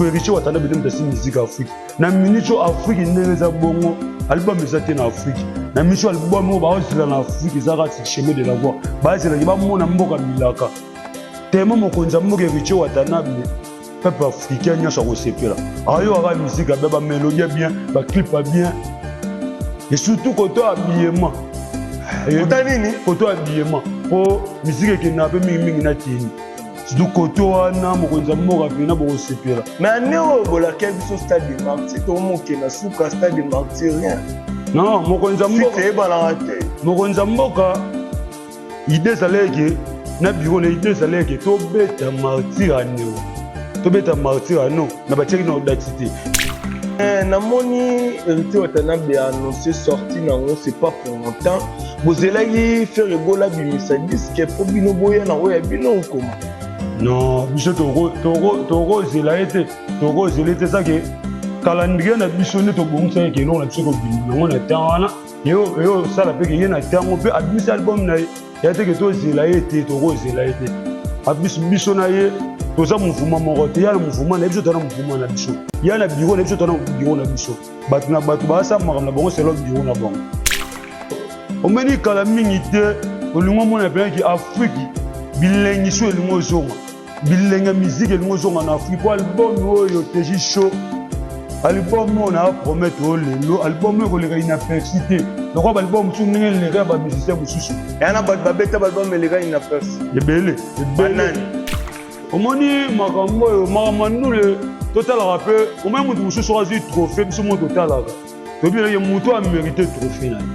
Héritier Watanabe nde moto asi musique Afrique. Na minute oyo Afrique ndenge eza bongo, album eza te na Afrique. Na minute oyo album oyo baozela na Afrique eza kaka chemin de la voie. Bazelaki bamona mboka bilaka. Tellement mokonzi ya mboka Héritier Watanabe, peuple africain nyonso akosepela. Ayokaka musique ya bien, ba mélodie ya bien, ba clip ya bien. Et surtout koto habillement. Kota nini? Koto habillement. Po musique ekendaka mpe mingimingi na teni. Surtout koto wana mokonzi ya mboka mpena bokosepela. Mais année oyo bolakaki biso stade de martyr, tokomokende na suka stade de martyr rien. Non, mokonzi ya mboka eyebanaka te. Mokonzi ya mboka idée ezalaki na bureau na idée ezalaki tobeta martyr aneo. Tobeta martyr ano na batiaki na date te. Namoni Héritier Watanabe a annoncé sortie nango, c'est pas pour longtemps. Bozelaki Ferre Gola bimisa disque po bino boya na oyo ya bino okoma. Non, biso tokozela ye te, tokozela ye te. Ezake calendrier na biso nde tobongisaki eloko na biso kobima nango na temps wana. Eyo osala mpe ke ye na ntango mpe abimisi album na ye ya teke tozela ye te, tokozela ye te. Abisi biso na ye toza mouvement moko te. Ya na mouvement na biso, toza na mouvement na biso. Ya na bureau na biso, toza na bureau na biso. Bato na bato basala makambo na bango selon bureau na bango. Omeni kala mingi te, olingi omona mpenaki Afrique bilengi so elingi ozonga, bilenge musique elingi ozonga na Afrique. Po album oyo Teji Show, album oyo na promettre oyo lelo, album oyo ekoleka inaperçu te lokola baalbum mosusu ndenge eleka ya bamusicien mosusu. Ya na bato babeta baalbum eleka inaperçu. Ebele ebele. Omoni makambo oyo, makambo ya ndule totalaka mpe. Omoni moto mosusu azwi trophée, biso mo totalaka, toyebi moto amérite trophée na ye,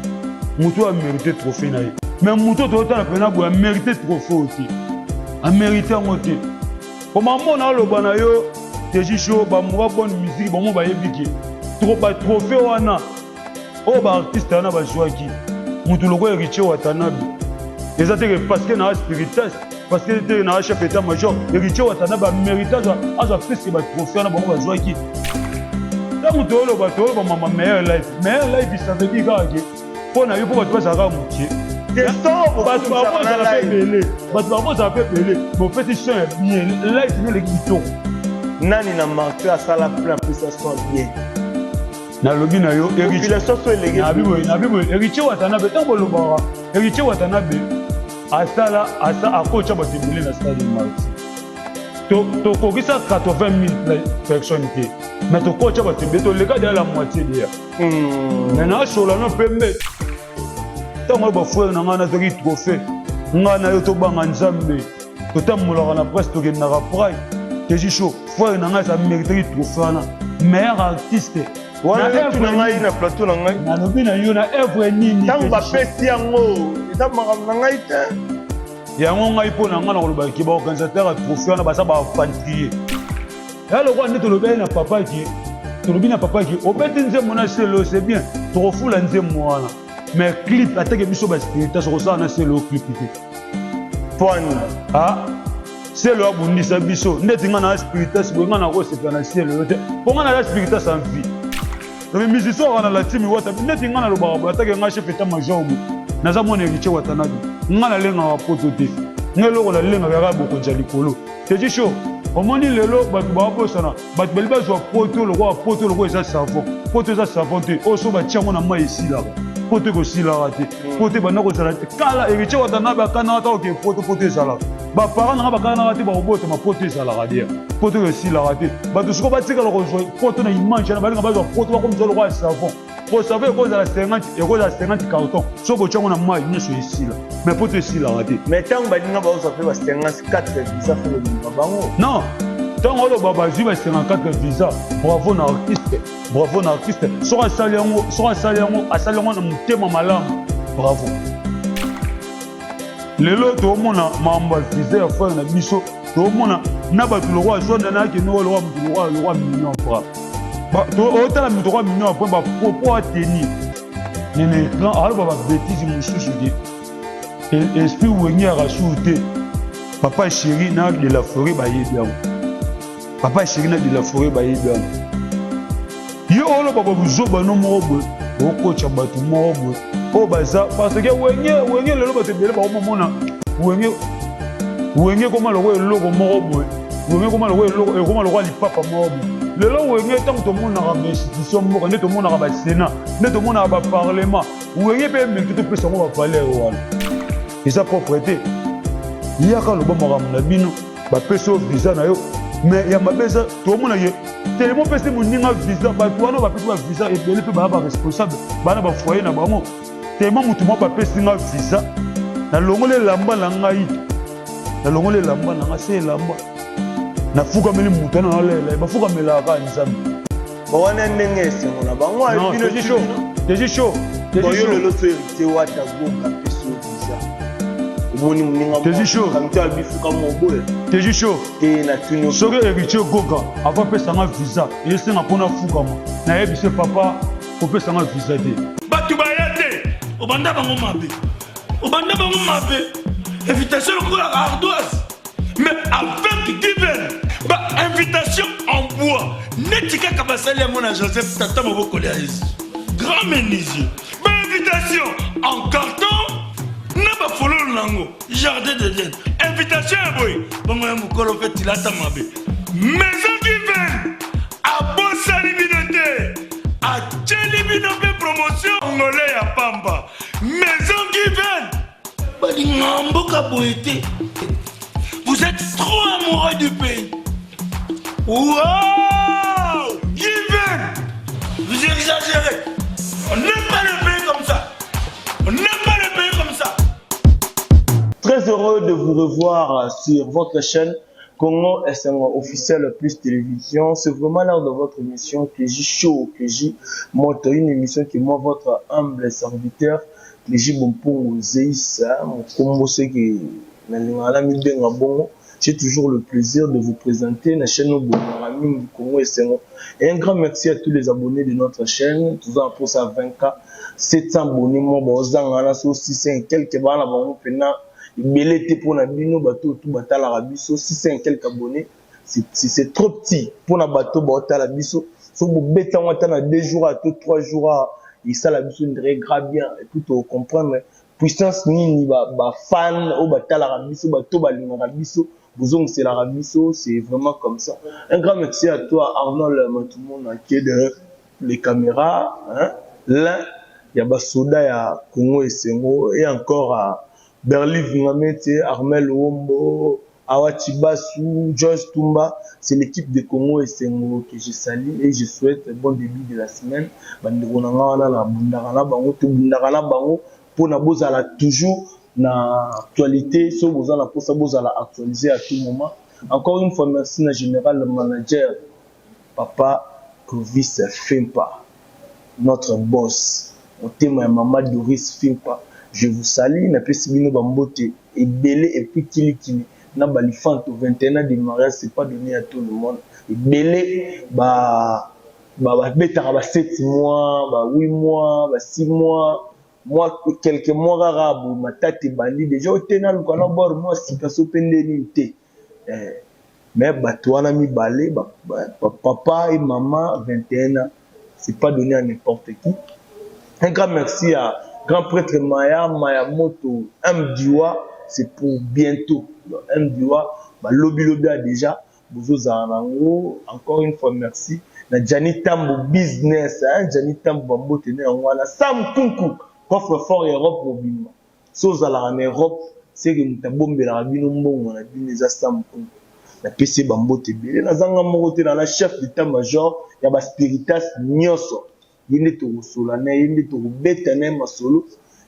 moto amérite trophée na ye. Mais moto totala mpena boye amérite trophée oyo te, amérite yango te. Po mamona aloba na yo Teji Show, bamoka bonne musique bango bayebi ke batrophée wana oyo baartiste wana bazwaki, motu lokola Héritier Watanabe eza teke parce que na spiritas, parce que te na chef état major Héritier Watanabe amérite azwa plus que batrophée wana bango bazwaki. Ntango toyoloba, toyoloba mama meilleur live, meilleur live, ça veut dire kaka ke mpo na yo, mpo bato bazalaka mokie, bato bakozala mpe ebele, bato bakozala mpe ebele, bopesi son ya bien, live no eleki kitoko. Nani na martyr asala plein, apesa son bien? Nalobi na yo. Population so eleki. Nabi boye, Héritier Watanabe, ntango bolobaka Héritier Watanabe asala akotya bato ebele na stade martyr, tokokisa 80 000 personnes te, mais tokotya bato ebele, toleka deya la moitié deya. Mais nasola no pembe, ntango oyo bafrère na ngai nazwaki trophée, ngai na yo tobanga Nzambe, totambolaka na presse, tokendaka prai. Teji Show, frère na ngai améritaki trophée wana, meilleur artiste. Wana na ngai na plateau na ngai. Nalobi na yo na œuvre nini? Ntango bapesi yango, eza makambo na ngai te. Yango ngai mpo na ngai na kolobaki, baorganisateur ya trophée wana baza baaventurier. Ya lokola nde tolobi na papa ke, tolobi na papa ke obeti nzembo na selo, c'est bien, tokofula nzembo wana, mais clip atake biso baspiritas okosala na selo clip te. Poani? Ah, selo abundisa biso ndeti ngai na spiritas boye, ngai nakosepela na selo yo te, mpo ngai naza spiritas en vie. Donc musicien oka na latimi wata ndeti ngai nalobaka boye, atake ngai chef état major boye, naza mwana Héritier Watanabe, ngai nalengaka poto te, ngai eloko nalengaka kaka bokonzi ya likolo. Teji Show, omoni lelo bato babosana, bato bali bazwa poto lokola poto lokola eza savon. Poto eza savon te oyo so batia yango na mai esilaka. Poto ekosilaka te. Poto ebanda kozala te kala. Héritier Watanabe akanaka ta oke poto, poto ezalaka, baparent nanga bakanaka te bakobotama, poto ezalaka dia, poto oyo esilaka te. Bato sikoyo batikala kozwa poto na image wana, balinga bazwa poto bakomisa lokola savon. Po savon ekozala 50, ekozala 50 carton, so botyango na mai nyonso esila, mais poto esilaka te. Mais ntango balinga bazwa mpe ba 54 visa, fo kobima bango. Non, ntango oloba bazwi ba 54 visa, bravo na artiste, bravo na artiste. Soki asali yango, soki asali yango, asali yango na motema malamu, bravo. Lelo toomona makambo ya visa ya frère na biso, toomona na bato lokola Jonda na akende oyo lokola moto lokola million fra, otala moto lokola million apres bapropos ateni nene écran, aloba babêtises mosusu te. Esprit Wenge ya rasur te. Papa chéri na de la forêt bayebi yango, papa chéri na de la forêt bayebi yango. Yo oloba babuzoba no moko boye, okotya bato moko boye oyo baza parce que Wenge, Wenge lelo bato ebele bakomomona Wenge, Wenge ekoma lokola eloko moko boye. Wenge ekoma lokola eloko, ekoma lokola lipapa moko boye. Lelo Wenge ntango tomonaka ba institution mboka, nde tomonaka ba Sénat, nde tomonaka ba parlement, Wenge mpe emerite topesa yango ba valeur wana. Eza propre te. Yaka loba makambo na bino, bapesi yo visa na yo, mais ya mabe eza tomona ye telema opesi moninga visa, bato wana bapesi ba visa ebele mpe baya ba responsable, bana ba foyer na bango. Telema moto moko bapesi nga visa, nalongoli elamba na ngai Nalongoli elamba na nga se elamba nafukameli moto wana nalela ye bafukamelaka kaka nzambe. Wana ndenge esengo na bango. Non, teji chaud, teji chaud, teji chaud. Lelo so héritier wata goka pesi yo visa omoni moninga teji chaud kamto abifuka moboya teji chaud te na tuni soki héritier goka avant apesa nga visa esenga mpo nafukama nayebise papa kopesa nga visa te. Bato baya te obanda bango mabe obanda bango mabe invitation lokola ardoise mais avec given ba invitation en bois neti kaka basali yango na joseph tata mobokoli ya yesu grand menuisier ba invitation en carton na bafololo na yango jardin d'eden invitation ya boye bongo ya mokolo mpe tilata mabe maison given abosani bino te atyeli bino mpe promotion ngole ya pamba Maison Given balingaka mboka boye te. Vous êtes trop amoureux du pays. Wow! Given! Vous exagérez. On n'aime pas le pays comme ça. On n'aime pas le pays comme ça. Très heureux de vous revoir sur votre chaîne Congo Esengo officiel plus télévision. C'est vraiment l'heure de votre émission Clégy Show, Clégy Moto, une émission qui moi votre humble serviteur Clégy Bompongo Zeis, mon combo c'est que nalingaka mibenga bongo. J'ai toujours le plaisir de vous présenter la chaîne Obongaka Mingi Congo Esengo. Et un grand merci à tous les abonnés de notre chaîne. Toujours pour ça 20K, 700 abonnés, moi, bozanga na so 600 et quelques bana bango pena ebele te pona bino bato oyo tout batalaka biso 600 et quelques abonnés c'est trop petit pona bato baotala biso soki bobeta yango ata na 2 jours to 3 jours esala biso ndre grave bien et puis to comprendre puissance nini ba, ba fan oyo batalaka biso bato balingaka biso bozongiselaka biso c'est vraiment comme ça. Un grand merci à toi Arnold Matumona qui est derrière les caméras, hein, l'un ya basoda ya Congo Esengo et encore à Berlive Ngamete, Armel Wombo, Awa Chibasu, Joyce Tumba, c'est l'équipe de Congo Esengo que je salue et je souhaite bon début de la semaine. Bandeko na nga wana na bundaka na bango, tobundaka na bango pona bozala toujours na actualité, so boza na posa bozala actualisé à tout moment. Encore une fois merci na général manager papa Clovis Fimpa, notre boss, motema ya mama Doris Fimpa, je vous salue, napesi bino ba mbote ebele et puis kilikili na balifanto 21 ans de mariage c'est pas donné à tout le monde, ebele ba babetaka ba 7 mois, ba 8 mois, ba 6 mois, moi quelques mois kaka boye matata ebandi déjà ote naluka na bord mwa sika so mpe nde nini te eh. Mais bato wana mibale ba, ba, papa et maman 21 ans c'est pas donné à n'importe qui. Un grand merci à grand prêtre Maya Maya Moto M Diwa, c'est pour bientôt. Donc, M Diwa ba lobi lobi a déjà bozozala nango. Encore une fois merci na Gianni Tambo business hein, Gianni Tambo bambote na yango wana Sam Kunku coffre fort Europe mobimba. Soki ozalaka na Europe seke moto abombelaka bino mbongo na bino eza Sam Kunku. Napesi ye ba mbote ebele. Naza nga moko te, naza chef d'etat major ya ba spiritas nionso. Ye nde tokosola na ye, ye nde tokobeta na ye masolo,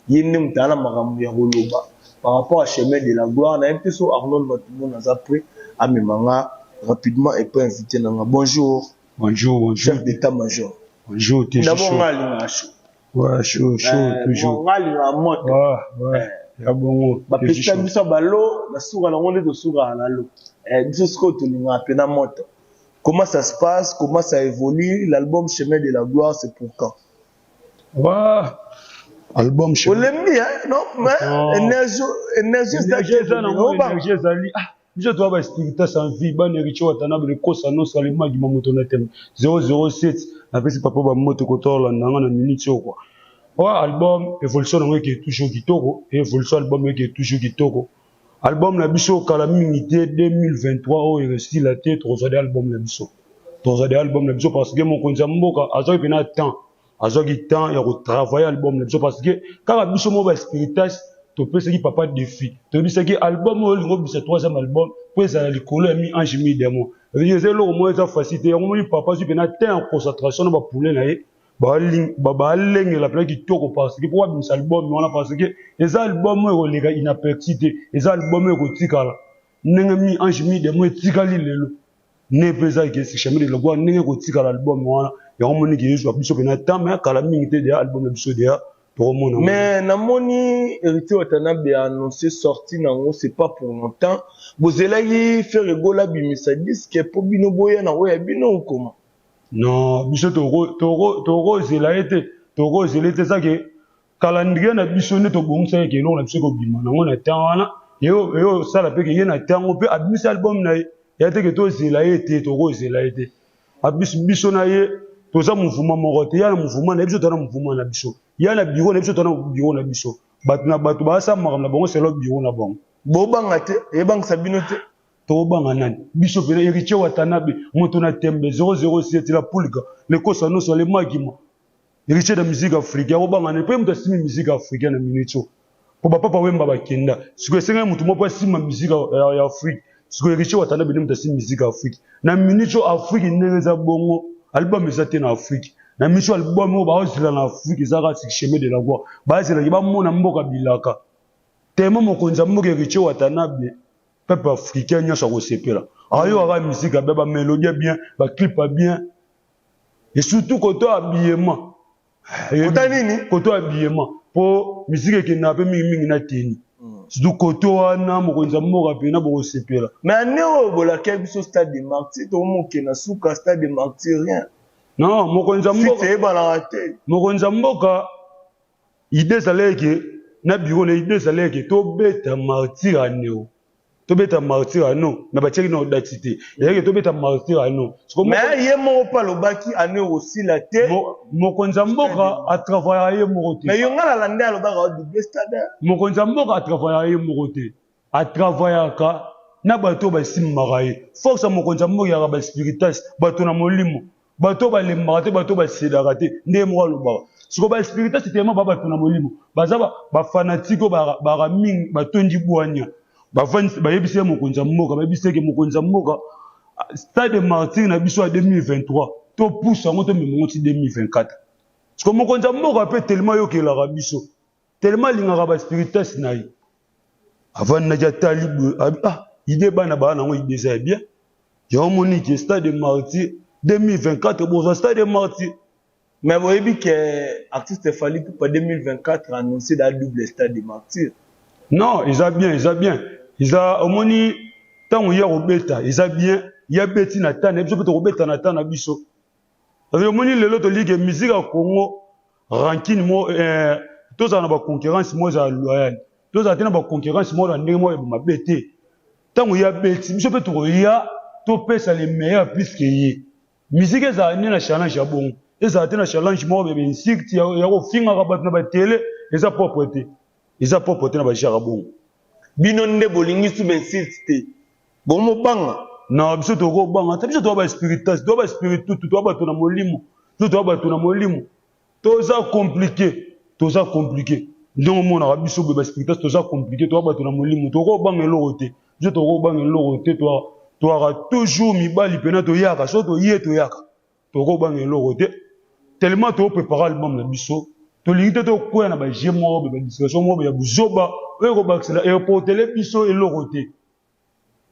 ye nde moto aza na makambo ya koloba par rapport à chemin de la gloire. Nayebi te soki Arnold Matumona aza près amema nga rapidement epai invité na nga. Bonjour. Bonjour, bonjour. Chef d'état major. Bonjour, D'abord nga alingaka chaud. Ouais, chaud, chaud, toujours. Nga alingaka moto. Ouais, ouais. Ya bongo. Bapesisa biso balo, na suka nango nde tosukaka na lo. Eh, biso sikoyo tolingaka mpe na moto. Comment ça se passe? Comment ça évolue? L'album Chemin de la gloire, c'est pour quand? Ouais. Album Chemin. Olembi, hein? Non, mais oh. énergie, énergie, énergie, ezali. Ah. Biso toza ba spiritas en vie bana Heritier Watanabe le kosa nostra le magma moto na tembe 007 napesi papa ba moto kotola nanga na minute oyo quoi. Ouais, album évolution nango eke toujours kitoko, évolution album eke toujours kitoko. Album na biso kala mingi te, 2023 oyo esila te, tokozwa de album na biso. Tokozwa de album na biso parce que mokonzi ya mboka azwaki mpena temps, azwaki temps ya kotravailler album na biso, parce que kaka biso moko ba spiritas topesaki papa défi, toyebisaki album oyo olingi obisa troisième album mpo ezala likolo ya mi ange mi démon. Eza eloko moko eza facile te. Yango moni papa azwi mpena temps ya concentration na bapoulet na ye, balengela mpena kitoko, parce que mpo babimisa album wana, parce que eza album oyo ekoleka inaperçu te, eza album oyo ekotikala ndenge mi ange mi démon etikali lelo ne mpe eza ke chemin de la gloire, ndenge ekotikala album wana. Yango moniki ezwa biso mpena temps, mais kala mingi te deya album na biso deya tokomona. Mais namoni Héritier Watanabe a annoncé sortie nango, c'est pas pour longtemps. Bozelaki Ferre Gola abimisa disque mpo bino boya na oyo ya bino okoma? Non, biso tokozela ye te, tokozela ye te. Eza ke calendrier na biso nde tobongisaki ke eloko na biso ekobima nango na temps wana, eyosala mpe ke ye na ntango mpe abimisi album na ye. Ya te ke tozela ye te, tokozela ye te. Biso na ye toza mouvement moko te. Ya na mouvement na ye, biso toza na mouvement na biso. Ya na bureau na biso, toza na bureau na biso. Bato na bato baasala makambo na bango selon bureau na bango. Bobanga te, eyebangisa bino te? Tokobanga nani? Biso pene Héritier Watanabe, moto na tembe, 007, la pulga, lekosa nyonso alemakima, Héritier de musique africaine. Akobanga nani? Mpo ye moto asimi musique africaine na minute oyo, mpo bapapa Wemba bakenda, sikoyo esengaki motu moko asima musique ya Afrique. Sikoyo Héritier Watanabe nde moto asimi musique ya Afrique na minute oyo. Afrique ndenge eza bongo, album eza te na Afrique na minute oyo. Album oyo baozela na Afrique eza kaka Chemin de la Gloire. Bazelaki bamona mboka bilaka tellement mokonzi ya mboka Héritier Watanabe, peuple africain nyonso akosepela. Ayokaka musique ya bien, bamélodie ya bien, baclip ya bien, et surtout koto habillement. Kota nini? Koto habillement, mpo musique ekendaka mpe mingimingi na teni, surtout koto wana mokonzi ya mboka mpena bokosepela. Mais année oyo bolaki biso stade de Martyr, tokomoke na suka, stade de Martyr rien. Non, mokonzi ya mboka eyebanaka te. Mokonzi ya mboka, idée ezalaki ke na bureau na idée ezalaki ke tobeta Martyr aneo, tobeta Martyr ano, mais batiaki na date te. Ezalaki tobeta Martyr ano. Mais ye moko mpe alobaki année okosila te. Mokonzi ya mboka atravaillaka ye moko te. Mais yo, nga nalanda, alobaka double stade. Mokonzi ya mboka atravaillaka ye moko te, atravaillaka na bato oyo basimbaka ye. Force ya mokonzi ya mboka yaka baspiritas, bato na molimo, bato oyo balembaka te, bato oyo basedaka te. Nde moko alobaka sikoyo baspiritas tellement ba bato na molimo, baza bafanatike oyo baka mingi, batondi bwanya. Bayebisi ye mokonzi ya mboka, bayebisi eke mokonzi ya mboka, stade Martyr na biso ya 2023 topusa yango, tomema yango ti 2024. Sikoyo mokonzi ya mboka mpe tellement ayokelaka biso, tellement alingaka baspiritas na ye, avandaki, atali boye, ah, idée bana baa nango, idée eza ya bien. Yango moniki stade de Martyr 2024, bozwa stade de Martyr. Mais boyebi ke artiste Fally Ipupa 2024 annoncé da double stade de Martyr? Non, eza bien, eza bien. Eza omoni ntango ye akobeta, eza bien. Ye abeti na temps na biso mpe tokobeta na temps na biso. Parce que omoni lelo toliki musique ya Congo rancune mo, tozala na baconcurrence mo ezala loyale, tozala te na baconcurrence moko na ndenge moko ya mabe te. Ntango ye abeti, biso mpe tokoya topesa le meilleur plus ke ye. Musique ezala nde na challenge ya bongo, ezala te na challenge moko bebe insulte ya kofingaka bato na batele. Eza propre te, eza propre te na bagenre bongo. Bino nde bolingi su bainsulte te, bomobanga. Na biso tokobanga te. Biso toza baspiritas, toza baspiritutu, toza bato na molimo. Biso toza bato na molimo, toza compliqué, toza compliqué. Ndenge omonaka biso boye, baspiritas toza compliqué, toza bato na molimo, tokobanga eloko te. Biso tokobanga eloko te, toyaka toujours mibali mpena, toyaka so toye, toyaka, tokobanga eloko te. Tellement toprépare album na biso, tolingi te tokwea na bajeu moko boye, badiscussion moko boye ya buzoba oyo ekobakisela eportele biso eloko te.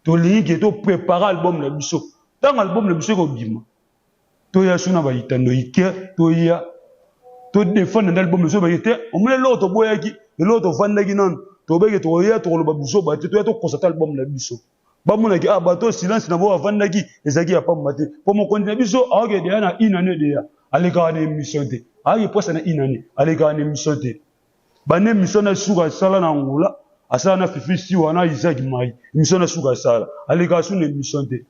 Tolingi ke toprépare album na biso. Ntango album na biso ekobima, toya so na baitando ike, toya todefendre nde album na biso. Baye te, omoni eloko toboyaki, eloko tovandaki nano, tobeki, tokoya tokoloba buzoba te. Toya tokonstate album na biso, bamonaki ah, bato silence na bo bavandaki ezalaki ya pamba te, mpo mokonzi na biso aoke deya na une année deya alekaka na émission te, ayaki posa na une année alekaka na émission te. Bande émission na suka asala na Angola, asala na Fifi Siwa na Isaac Mai, émission na suka asala, alekaka su na émission te.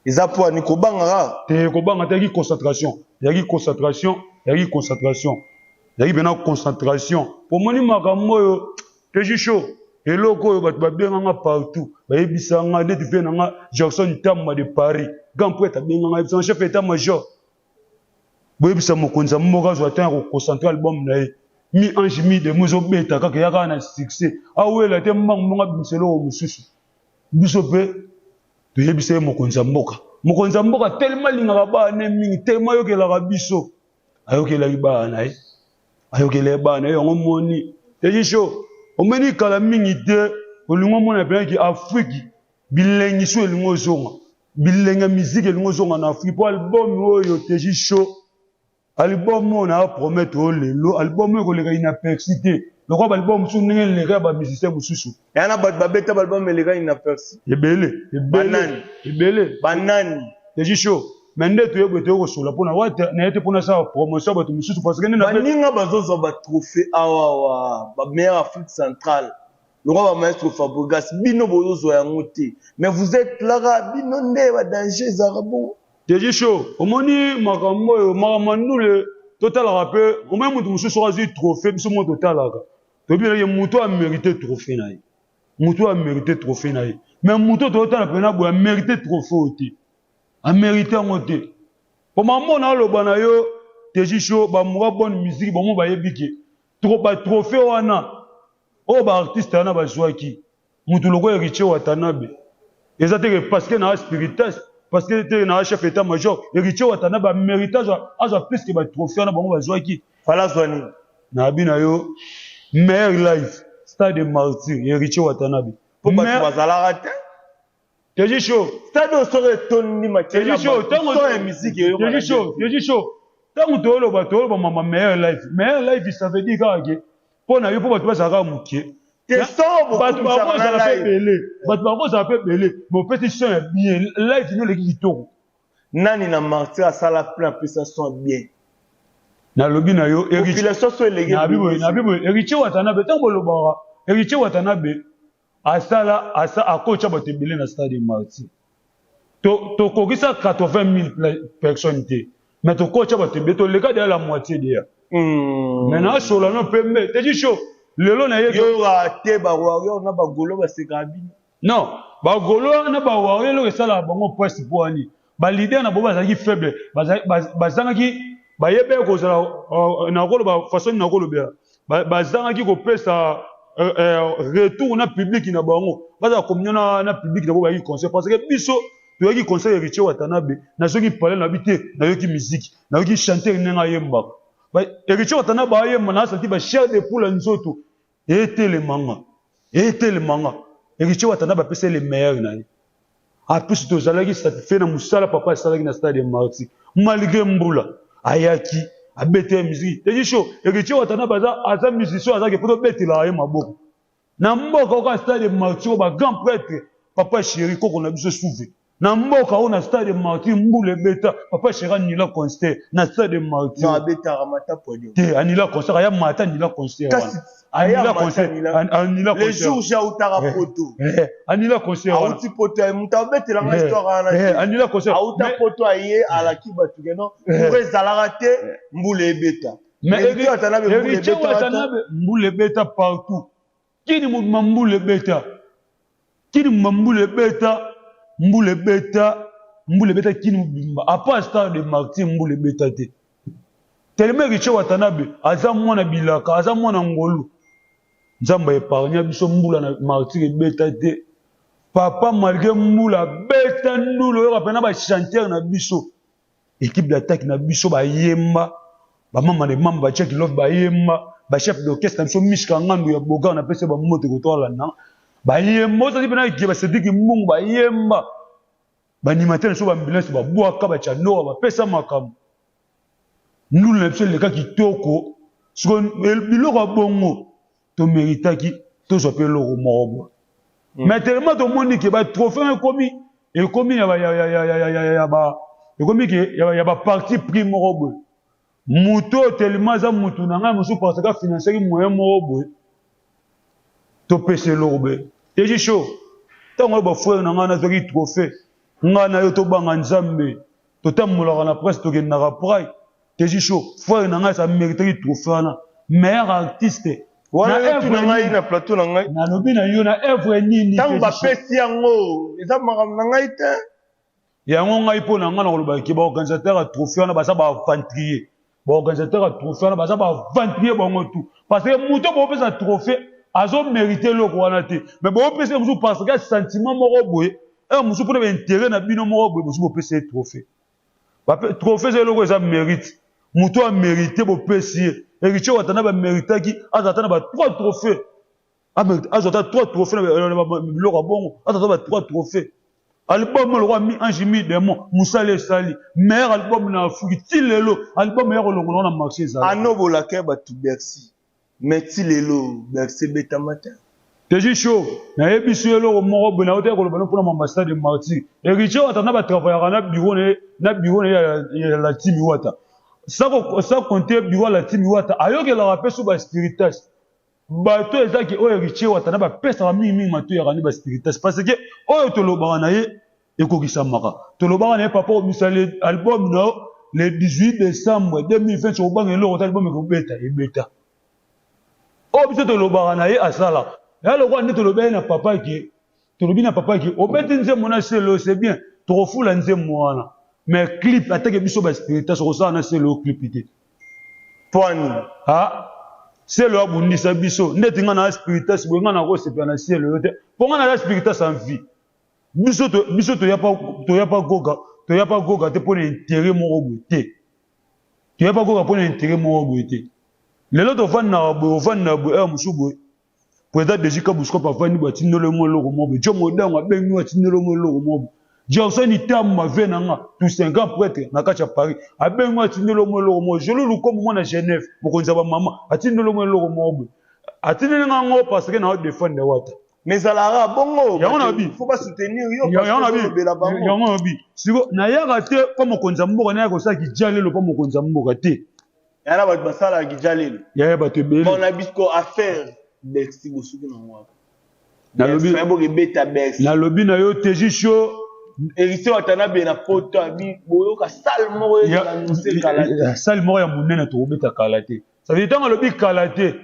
Eza po ani kobanga kaka? Te, kobanga te. Yaki concentration, yaki concentration, yaki concentration, yaki mpena concentration. Pomoni makambo oyo teji show. Eloko oyo bato babenga nga partout, bayebisa nga neti vie na nga Jackson Tamba de Paris, grand prêtre abenga nga, ayebisa nga chef d'état major. Boyebisa mokonzi ya mboka azwa temps ya ko concentrer album na ye. Mi ange mi demo ezobeta kaka eya kaka na succès. Awela te mbangu mbangu abimisa eloko mosusu. Biso pe toyebisa ye mokonzi ya mboka. Mokonzi ya mboka tellement alingaka bana ne mingi, tellement ayokelaka biso. Ayokelaki bana na ye. Ayokela ye bana na ye yango moni. Teji show, omoni kala mingi te olingi omona mpenza ki Afrique bilengi so elingi ozonga. Bilengi ya musique elingi ozonga na Afrique po album oyo Teji Show album oyo na promettre oyo lelo album oyo ekoleka inaperçu te lokola ba album mosusu ndenge eleka ya ba musiciens mosusu. Ya na bato babeta ba album eleka inaperçu. Ebele, ebele. Banani? Ebele. Banani? Teji Show mais nde toye boye toye kosola mpona wata na ye te mpona asala promotion ya bato mosusu parce que nde na Baninga bazozwa ba trophée awa awa ba meilleur Afrique centrale. Lokola ba maestro Fabregas bino bozozwa yango te mais vous êtes là kaka bino nde ba danger ezalaka bongo. Deji show omoni makambo oyo makambo ya ndule totalaka pe omoni mutu mosusu soki azwi trophee biso moko totalaka toyebi na ye mutu oyo amerite trophee na ye mutu oyo amerite trophee na ye mais mutu oyo totala pena boye amerite trophee oyo te amerite yango te po makambo oyo naoloba na yo Deji show ba mura bonne musique bango bayebi ke ba trophee wana oyo ba artiste wana bazuaki mutu lokola Heritier Watanabe eza te que parce que na spiritas parce que te na chef état major Heritier Watanabe a mérite azwa azwa plus que ba trophée wana bango bazuaki. Fala azwa nini? Na bi na yo meilleur live stade de martyr Heritier Watanabe. Po bato bazalaka te. Teji show. Stade oyo soki etondi makelele Teji show tango son ya musique eyokana. Teji show, Teji show. Tango toyoloba toyoloba mama meilleur life. Meilleur life ça veut dire kaka ke mpo na yo mpo bato bazala kaka moke. Te son bato bakozala mpe ebele. Bato bakozala mpe ebele. Mais opesi son ya bien. Life no eleki kitoko. Nani na martyr asala plein apesa son ya bien. Nalobi na yo population so eleki. Nabi boye Héritier Watanabe tango bolobaka Héritier Watanabe Asala asa akotia bato ebele na stade de martyr. To tokokisa 80000 personnes te. Mais tokotia bato ebele toleka deja la moitié deja. Mm. Mais na sola no pembe te chaud. Lelo na ye yo te ba warrior na ba golo ba seka bino. Non, ba golo na ba warrior eloko esalaka bango presse po wani. Ba leader na bango bazalaki faible, bazangaki bayebaki kozala euh, nakoloba façon nini nakolobela bazangaki kopesa euh, euh, retour na public na bango bazala communion na, na public na bango bayaki concert parce que biso toyaki concert ya Héritier Watanabe nazoki palais na bi te nayoki musique nayoki chanteur ndenge ayembaka Héritier Watanabe ayemba na santi ba chair de poule nzoto Etelema nga etelema nga Heritier Watanabe apesa ye le meilleur na ye en plus tozalaki satisfait na musala papa asalaki na stade de martyr malgré mbula ayaki abeta ye musique Teddy Show Heritier Watanabe aza aza musicien azaki po tobetelaka ye maboko na mboka oka stade de martyr ba grand prêtre papa chéri koko na biso souve Na mboka oyo na stade de martyr mbula ebeta papa cheri anila concert na stade de martyr. Non abetaka mata podium. Te anila concert aya mata anila concert wana. Anila concert anila concert. Le jour j'ai autaka eh, poto. Eh, anila concert wana. Auti poto eh, mutu abetela nga histoire wana. Eh, anila concert. Auta poto aye alaki batu ke non. Mbula ezalaka te mbula ebeta. Mais Héritier Watanabe mbula ebeta partout. Kini mobima mbula ebeta kini mobima mbula ebeta mbula ebeta mbula ebeta kini mobimba apart star de martyr mbula ebeta te tellement Héritier Watanabe aza mwana bilaka aza mwana ngolu nzambe epargna biso mbula na martyr ebeta te papa malgré mbula beta ndula oyoka pena ba chanteur na biso Equipe d'attaque na biso ba yemba, ba mama de mama ba Jack Love ba yemba, ba chef d'orchestre na biso Mishka Ngandu ya Bogar na pesa ba mbote ko tola na. Ba yemba ozali pena ke ba Cedric Mbungu ba yemba. Ba animateur na biso ba ambulance ba bwaka ba chandoa ba pesa makambo. Ndulu na biso eleka kitoko. Siko biloko ya bongo to meritaki tozwa pe eloko moko boye. Mais tellement tomoni ke ba trophée ekomi ekomi ya ba ya ya ya ya ya ya ba ekomi ke ya, ya ba parti pris moko boye. Moto oyo tellement aza mutu na ngai mosusu parce que afinansaki moyen moko boye topesa eloko boye. Teji show ntango oyo ba frère na ngai nazwaki trophée ngai na yo tobanga Nzambe totambolaka na presse tokendaka prai Teji show frère na ngai sa meritaki trophée wana meilleur artiste. Wana yo tuna ngai na plateau na ngai. Nalobi na yo na œuvre nini? Ntango bapesi yango eza makambo na ngai te. Yango ngai mpo na ngai nakoloba ke baorganisateur ya trophée wana baza baaventurier. Baorganisateur ya trophée wana baza baaventurier bango tout. Parce que moto bopesa trophée azo mérite eloko wana te. Mais bopesa ye mosusu parce que sentiment moko boye, heure mosusu mpona baintérêt na bino moko boye mosusu bopesa ye trophée. Trophée eza eloko eza mérite. Moto a mérite bopesi ye. Héritier Watanabe ameritaki azala ata na ba 3 trophées. Azwa ata 3 trophées na biloko ya bongo, azwa ata ba 3 trophées. Album lokola mi ange mi démon, mosala esali meilleur album na Afrique ti lelo, album ya kolongola na marché ezala. Anobolaka bato Bercy. Mais ti lelo Bercy ebetama te. Teji show nayebisi yo eloko moko boye naotaki koloba no mpona mamba stade de martyr Héritier Wata na batravayaka na bureau na ye na bureau na ye ya la team Wata sans compter bureau ya la team Wata ayokelaka mpe so ba spiritas bato ezaki oyo Héritier Wata na bapesaka mingi mingi matoyaka nde ba spiritas parce que oyo tolobaka na ye ekokisamaka tolobaka na ye papa obimisa album na yo le 18 décembre 2020 okobanga eloko te album ekobeta ebeta oyo biso tolobaka na ye asala ya lokola nde tolobi ye na papa ke tolobi na papa ke obeti nzembo na selo c'est bien tokofula nzembo wana mais clip atake biso ba spiritas okosala na selo clip te pwani ah selo abundisa biso ndeti nga na spiritas boye nga nakosepela na selo yo te mpo nga naza spiritas en vie Biso to biso toya pa toya pa goga toya pa goga te pona intérêt moko boye te. Toya pa goga pona intérêt moko boye te. Lelo tovandaka boye ovandaka boye heure mosusu boye président Deji Kabuskop avandi boye atindeli mwa eloko moko boye Joe Modango abengi yo atindeli mwa eloko moko boye Jackson Itamba vie na nga Toussaint grand prêtre na kati ya Paris abengi yo atindeli mwa eloko moko Joli Lukombo mwana Genève mokonzi ya ba mama atindeli mwa eloko moko boye atindeli nga ngo parce que na défendre wata Mais ezalaka bongo. Yango na bi. Faut ba soutenir yo parce que olobela bango. Yango na bi. Siko nayaka te mpo mokonzi ya mboka nayaka kosala kijalelo mpo mokonzi ya mboka te. Yana bato basalaka kijalelo. Yaya bato ebele. Bon na bisko affaire Bercy bosuki na ngo. Nalobi bokebeta Bercy. Nalobi na yo Teji Show. Héritier Watanabe na poto abi boyoka salle moko ezala annoncer kala te. Salle moko ya monene tokobeta kala te. Ça veut dire ntango alobi kala te.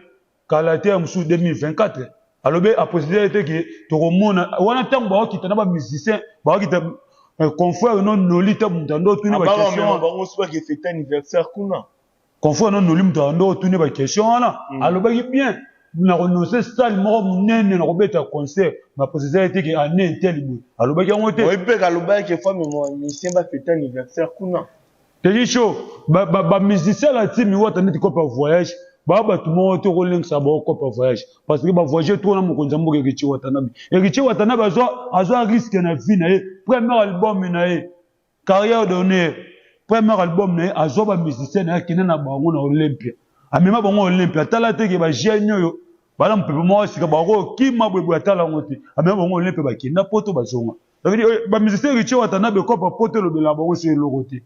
Kala te ya mosusu 2024 alobi a préciser te ke tokomona wana ntango bakokita na ba musicien bakokita euh, confrère no noli ta moto ando otuni ba question bango soki bakefete anniversaire kuna confrère no noli moto ando otuni ba question wana mm. alobaki bien na kononse salle moko monene na kobeta concert na préciser te ke année intel boye alobaki yango te oyebi mpe kalobaki ke fami musicien bafete anniversaire kuna Teddy Show, ba, ba, ba musiciens la team wata neti copa voyage, ba bato moko te okolengisa bango copa voyage parce que ba voyage trop na mokonzi ya mboka Héritier Watanabe. Héritier Watanabe azwa azwa risque na vie na ye, premier album na ye, carrière d'honneur, premier album na ye azwa ba musiciens na ye akende na bango na Olympia. Amema bango Olympia, tala te ke ba jeunes oyo bana mopepe moko ya sika bakokima boye boye atala yango te. Amema bango Olympia bakenda poto bazonga. Ça veut dire eh, ba musiciens Héritier Watanabe kopa poto elobela bango so eloko te.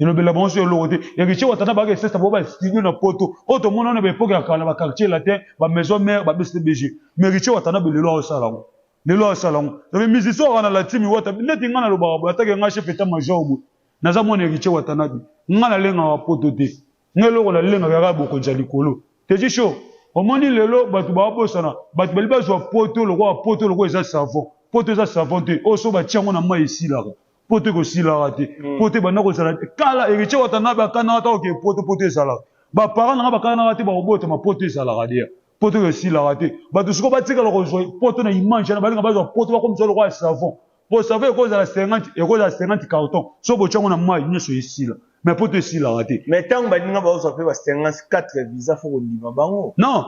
Elobela bango so eloko te. Héritier Watanabe ake sesa bango ba studio na poto. Oyo tomona na ba époque ya kala ba quartier latin, ba maison mère, ba BCBG. Mais Héritier Watanabe lelo asala yango. Lelo asala yango. Ça veut dire musicien wana la team Wata neti nga nalobaka boye atake nga chef état major boye. Naza mwana Héritier Watanabe. Nga nalengaka poto te. Nga eloko nalengaka kaka bokonzi ya likolo. Teji show omoni lelo batu babosana batu bali bazwa poto lokola poto lokola eza savon poto eza savon te oyo so batia yango na mai esilaka poto ekosilaka te mm. poto ebanda kozala kala héritier watanabe akanaka ta oke poto poto ezalaka baparent nanga bakanaka te bakobotama poto ezalaka deya poto esilaka te bato sikoyo batikala kozwa poto na image wana balinga bazwa poto bakomisa lokola savon Po savon ekozala 50 ekozala 50 carton soki botia yango na mayi nionso esila mais poto esilaka te. Mais tango baninga bazozwa pe ba 54 visa faut kondima bango. Non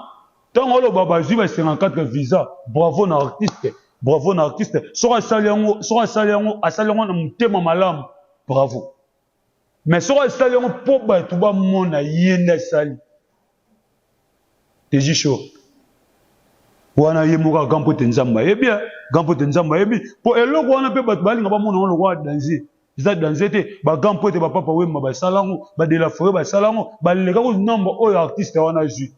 tango oloba bazui ba 54 visa bravo na artiste bravo na artiste soki asali yango soki asali yango asali yango na motema malamu bravo mais soki asali yango po batu bamona ye nde asali Deji show wana ye moko grand mpo te nzambe ayebi eh. grand mpo te nzambe ayebi mpo eloko wana mpe bato balinga bamona yango lokola danger eza danger te ba grand mpo ete bapapa wemba basala yango ba de la foret basala yango baleka kutu nombre oyo artiste wana azwi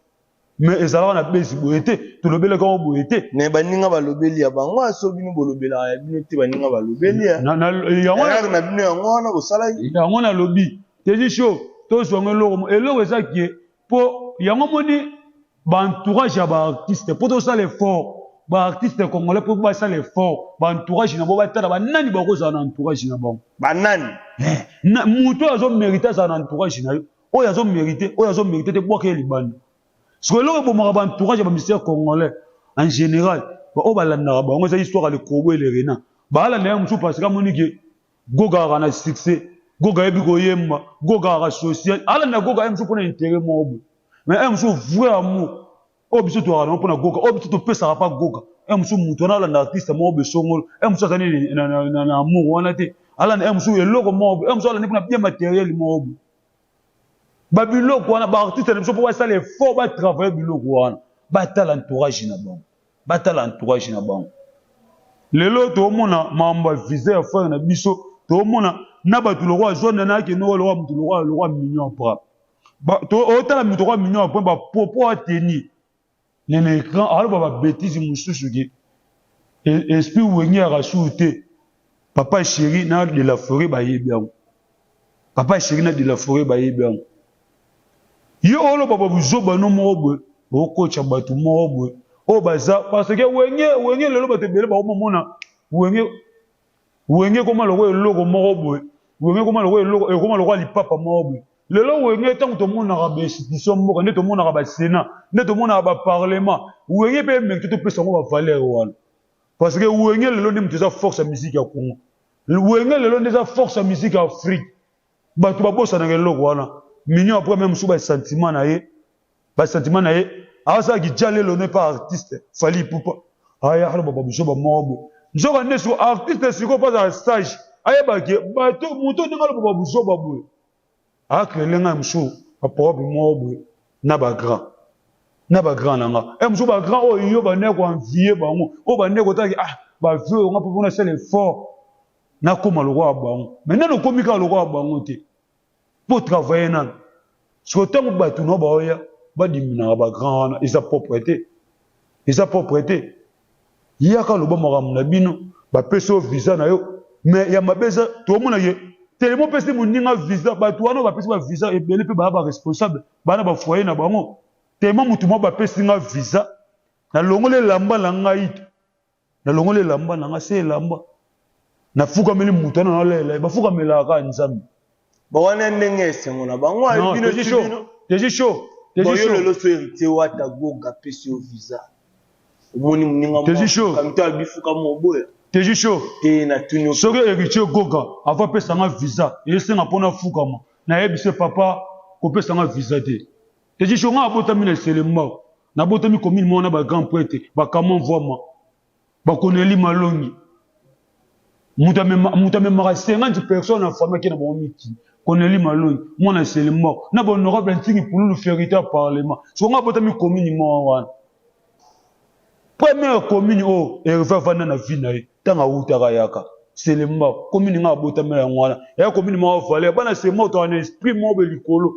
mais ezalaka na bezi boye te tolobelaka yango boye te mais baninga balobeli ya bango aso bino bolobelaka ya bino te baninga balobeli ya yango na bino yango wana bosalaki yango nalobi teji show tozwa yango eloko eloko eza kie Po yango omoni Ba entourage ya ba artistes po tosala effort, ba artistes congolais po basala effort, ba entourage na bango batala ba nani bakozala na entourage na bango. Ba nani? Eh, na, moto oyo azo merite azala na entourage na yo, oyo azo merite, oyo azo merite te bwaka ye libanda. Sikoyo eloko ebomaka ba entourage ya ba musiciens congolais en général, ba oyo balandaka bango eza histoire ya le corbeau et le renard. Baalanda ye mosusu parce que amoni ke Goga azalaka na succès, Goga ayebi koyemba, Goga azalaka social. Alanda Goga ye mosusu mpona intérêt moko boye. Mais ye mosusu vrai amour oyo biso tozalaka nango mpona Goga, oyo biso topesaka mpa Goga. Ye mosusu moto wana alanda artiste moko boye songolo, ye mosusu aza nini na amour wana te. Alanda ye mosusu eloko moko boye, ye mosusu alanda mpona bien matériel moko boye. Ba biloko wana ba artiste na biso mpo basala effort ba travailler biloko wana, batala entourage na bango. Batala entourage na bango. Lelo toomona makambo ya visa ya frère na biso, toomona na bato lokola Zone na akende oyo lokola moto lokola lokola Mignon Apra. Ba to otala moto lokola Mignon Apra ba propos a tenir na na écran aloba ba bêtises mosusu ke esprit wenge ya rasu te. Papa chéri na de la forêt bayebi yango. Papa chéri na de la forêt bayebi yango. Yo oloba ba buzoba no moko boye okocha bato moko boye oyo baza parce que wenge wenge lelo bato ebele bakomomona wenge wenge ekoma lokola eloko moko boye wenge ekoma lokola eloko ekoma lokola lipapa moko boye lelo wenge ntango tomonaka bainstitution mboka nde tomonaka basenat nde tomonaka baparlement wenge mpe emerite topesa yango bavaleur wana parce que wenge lelo nde moto eza force ya musique ya congo wenge lelo nde eza force ya musique ya afrique Batu babosanaka eloko wana. Mignon après meme mosusu ba sentiment na ye, ba sentiment na ye asala ki djalelo ne pas artiste Fally Ipupa. Aya aloba ba buzoba moko boye. Nzoka nde siko artiste sikoyo po azala sage ayeba ke bato moto ndenge aloba ba buzoba boye akrele ngai mosusu ba problème moko boye na ba grand na ba grand na nga e mosusu ba grand oyo yo bandeko ko envier bango oyo bandeko otaki ah ba vieux oyo nga mpo nasala effort nakoma lokola bango mais nanu okomi kaka lokola bango te po travailler nanu sikoyo ntango bato na baoya badiminaka ba grand wana eza propre te eza propre te yaka loba makambo na bino bapesi yo visa na yo mais ya mabe eza toomona ye telema opesi moninga visa bato wana bapesi ba visa ebele mpe baya ba responsable bana ba foyer na bango telema motu moko bapesi nga visa nalongoli elamba na ngai Nalongoli elamba na nga se elamba nafukameli moto wana nalela ye bafukamelaka kaka nzambe Ba wana ndenge ya esengo na bango ayi bino ti bino teji chaud teji chaud yo lelo so héritier wata goga pesi yo visa omoni muninga teji chaud kamto abifuka moboya teji chaud te na tuni soki héritier goga avant pesa nga visa esenga pona fukama nayebise papa kopesa nga visa te teji chaud nga abotami na selembao Nabotami commune moko na ba grand prêtre ba Kamon Vuama, ba Cornelie Malongi. Moto amemaka 50 personnes na famille ake na bango mikili. Cornelie Malongi, mwana Selembao, na ba honorable Ntingi Pululu Ferite ya parlement. Sikoyo nga abotami commune moko wana. Première commune oyo Herve avanda na vie na ye ntango awutaka yaka Selembao, commune nga abotamela yango wana. Eya commune moko valeur, bana Selembao tozala na esprit moko boye likolo.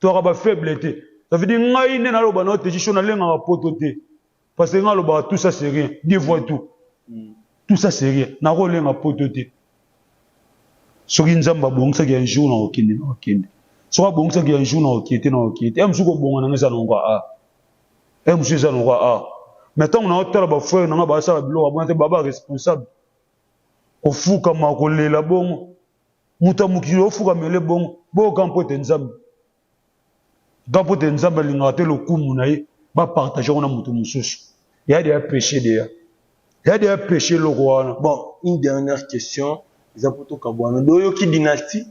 Tozalaka ba faible te. Ça veut dire ngai nde naloba na yo Teji Show nalengaka poto te. Parce que ngai alobaka tout ça c'est rien. Dieu voit tout. Tout ça c'est rien. Nakolenga poto te. Soki Nzambe abongisaki un jour nakokende nakokende. Soki abongisaki un jour nakokende te nakokende te. Ya mosusu kobonga na ngai eza nango a. Ya mosusu eza nango a. Mais ntango naotala ba frère na ngai basala biloko ya bona te baba responsable. Kofukama kolela bongo. Moto ya mokili ofukamele bongo boyoka mpo ete Nzambe ga mpo ete Nzambe alingaka te lokumu na ye bapartage yango na moto mosusu ya deya péché deya ya deya péché eloko wana. Bon, une dernière question eza mpo tokabwana doyoki dynastie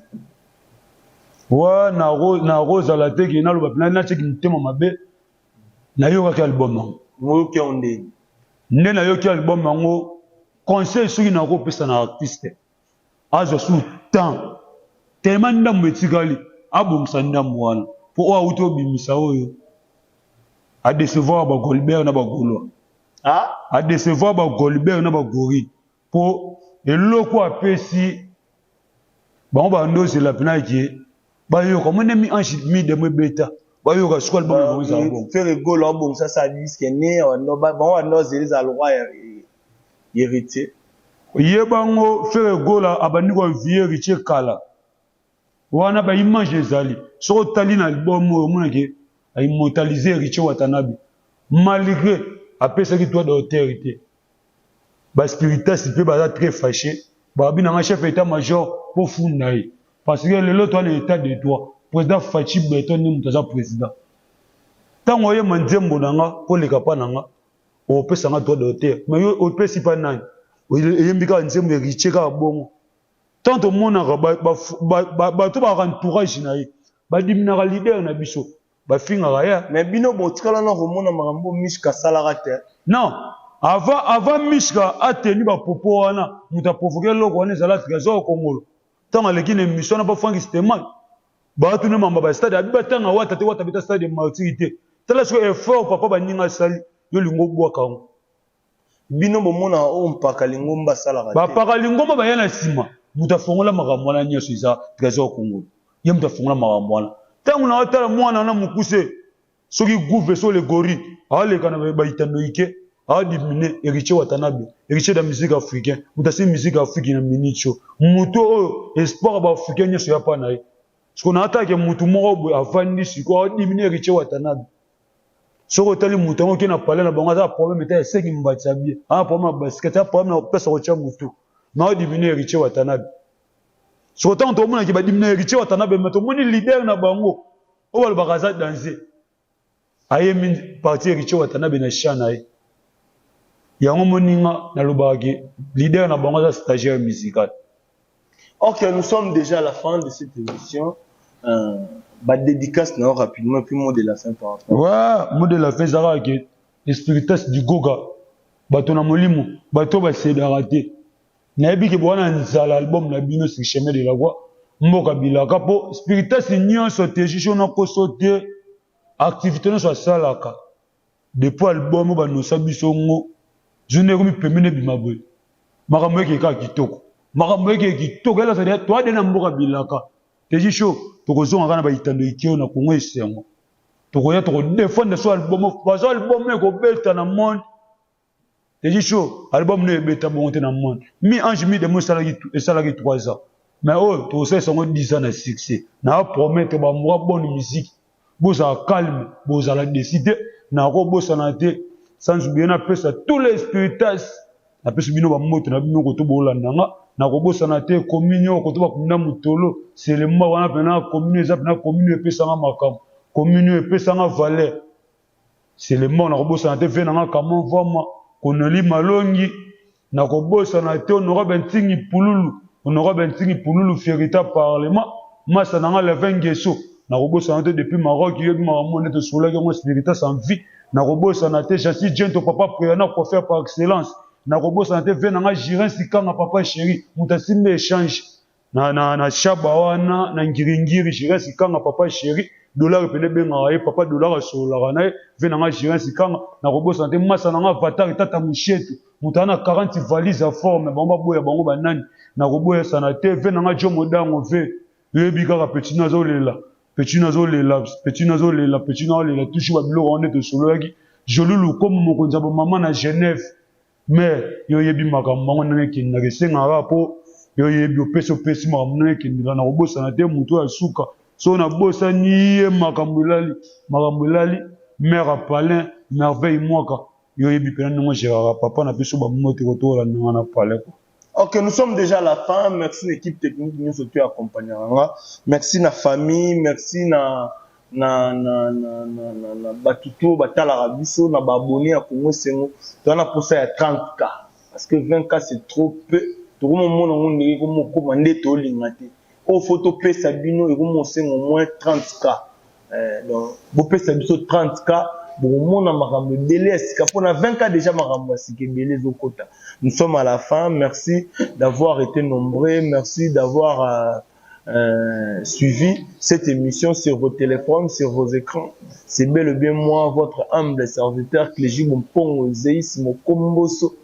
wa nakozala te ke naloba mpena natiaki motema mabe nayokaki album yango moyoki yango ndeni nde nayoki album yango conseil soki nakopesa na artiste azwa su temps tellement ndambo etikali abongisa ndambo wana po oyo awuti obimisa oyo a decevoir ba Goldberg na ba Gaulois ah? a decevoir ba Goldberg na ba Gorille po eloko apesi bango bando ozela mpena ke bayoka mone mi ange mi demo ebeta bayoka sikoyo album na bango ezala bongo Ferre Gola abongisa sa disque ne bango bando ozela ezala roi ya Heritier. Ye bango Ferre Gola abandi ko envier Heritier kala. Wana ba image ezali. Soki otali na album oyo omona ke a immortaliser Heritier Watanabe. Malgré apesaki droit d'auteur te, ba spiritas mpe baza très fâché. Babi nanga chef état major mpo funda ye, parce que lelo toa na état de droit. Président Fatshi Béton nde moto aza président. Ntango oyema nzembo na nga, koleka mpa na nga, opesanga droit d'auteur, mais yo opesi mpa nani? Eyembi kaka nzembo Héritier kaka bongo. Tant tomonaka bato baka entourage na ye badiminaka leader na biso, bafingaka ye. Mais bino botikala na komona makambo Mishka asalaka te? Non, avant Mishka ateni bapopo wana, moto aprovoke eloko wana ezala Trésor Kongolo. Ntango aleki na émission na ba Frank Steman, baatuni mamba ba stade, abi batanga Wata te, Wata beta stade Martyrs te. Tala soki effort papa baninga asali, yo lingo obwaka yango. Bino bomona oyo mpaka lingomba asalaka te? Bapaka lingomba baya na nsima. Moto afongola makambo wana nyonso eza Trésor Kongolo. Ye moto afongola makambo wana. Ntango na otala mwana wana mokuse, soki gouve so legori aoleka na baitando ike, aodimine Héritier Watanabe, Héritier da musique africain, moto asili musique afrique na minute oyo, moto oyo espoir ya ba africain nyonso ya pa na ye. Siko na atake motu moko boye avandi sikoyo aodimine Héritier Watanabe. Soki otali moto yango, oke na palais na bango, aza na problème ete esengi mbati ya bien, aza na problème ya basket, aza problème na kopesa kotya motu, mais aodimine Héritier Watanabe. Siko ntango tomonaki badimine Héritier Watanabe, mais tomoni leader na bango oyo balobaka aza danger, ayemi parti Héritier Watanabe na champ na ye. Yango moninga nalobaka ke leader na bango aza stagiaire musical. Ok, nous sommes déjà à la fin de cette émission. Bah, dédicace non, rapidement, puis mot de la fin par rapport. Ouais, mot de la fin ezalaka ke espiritas du goga, bato na molimo, bato basedaka te. Nayebi ke bowana nzala album na bino Sur chemin de la croix, mboka bilaka, mpo spiritas nyonso te juge nakoso te. Activité nyonso asalaka depuis album oyo banosa biso ngo journée ekomi pembeni, ebima boye, makambo eke kaka kitoko, makambo eke kitoko. Elasa toade na mboka bilaka teji show, tokozonga kaka na baitando ikeo na Kongo esengo. Tokoya tokodefendre so album, bazo album ekobeta na monde. Teji show, album no ebeta bongo te na monde. Mi ange mi demo esalaki 3 ans, mais oyo tokosalisa yango 10 ans na succès. Na promettre bamwa bonne musique, bozala calme, bozala décidé. Nakobosana te, sans oublier napesa tous les spiritas, napesi bino bamoto na bino koto bolanda nga. Nakobosana te commune oyo koto bakumina motolo selema wana mpena commune eza mpena commune oyo epesanga makambo, commune oyo epesanga valeur selema. Nakobosana te ve nanga kama mvama Konoli Malongi. Nakobosana te honorable Ntingi Pululu, honorable Ntingi Pululu, fierité parlement, masa nanga Levin Ngeso. Nakobosana te depuis Maroc, yoyebi makambo nde tosololaki yango, spiritas en vie. Nakobosana te Jasi Gento, papa Priana, coiffeur par excellence. Nakobosana te ve nanga Jirin Sikanga, papa chéri, moto asimbi échange na shaba wana na Ngiringiri. Jirin Sikanga, papa chéri, dollar pene ebengaka ye papa dollar, asololaka na ye, ve nanga Jirin Sikanga. Nakobosana te masa nanga Vatari Tata Mushetu, moto aza na 40 valise ya forme, bango baboya bango banani. Nakoboyasana te ve nanga Jo Modango, ve yoyebi kaka petit azolela, petit azolela, petit azolela, petit azolela toujours babiloko wana nde tosololaki. Joli Lukomo, mokonzi ya bamama na Genève, mais yo oyebi makambo bango ndenge ekendaka, esengaka mpo yo oyebi opesi opesi makambo ndenge ekendela. Na kobosana te motu oyo asuka, so nabosani ye, makambo elali, makambo elali. Mare Apalin Merveille Mwaka, yo oyebi mpena ndenge ogéraka papa na biso bamote kotokola ndenge na palin quoi. Ok, nous sommes déjà à la fin. Merci l'équipe technique nous surtout accompagnera. Merci na famille, merci na na batuto batalaka biso, na ba abonné ya Congo Sengo. Toza posa ya 30K parce que 20K, c'est trop peu. Tokomomona ngo ndenge komokoma nde tolinga te. Oyo faut topesa bino ekomosenga au moins 30K. Donc bopesa biso 30K, bokomona makambo ebele ya sika. Mpona 20K déjà, makambo ya sika ebele ezokota. Nous sommes à la fin. Merci d'avoir été nombreux, merci d'avoir suivi cette émission sur vos téléphones, sur vos écrans. C'est bel et bien moi, votre humble serviteur, Clégie Bompongo Zeis Mokomboso.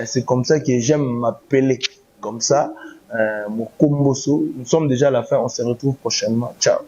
C'est comme ça que j'aime m'appeler, comme ça, Mokomboso. Nous sommes déjà à la fin, on se retrouve prochainement. Ciao.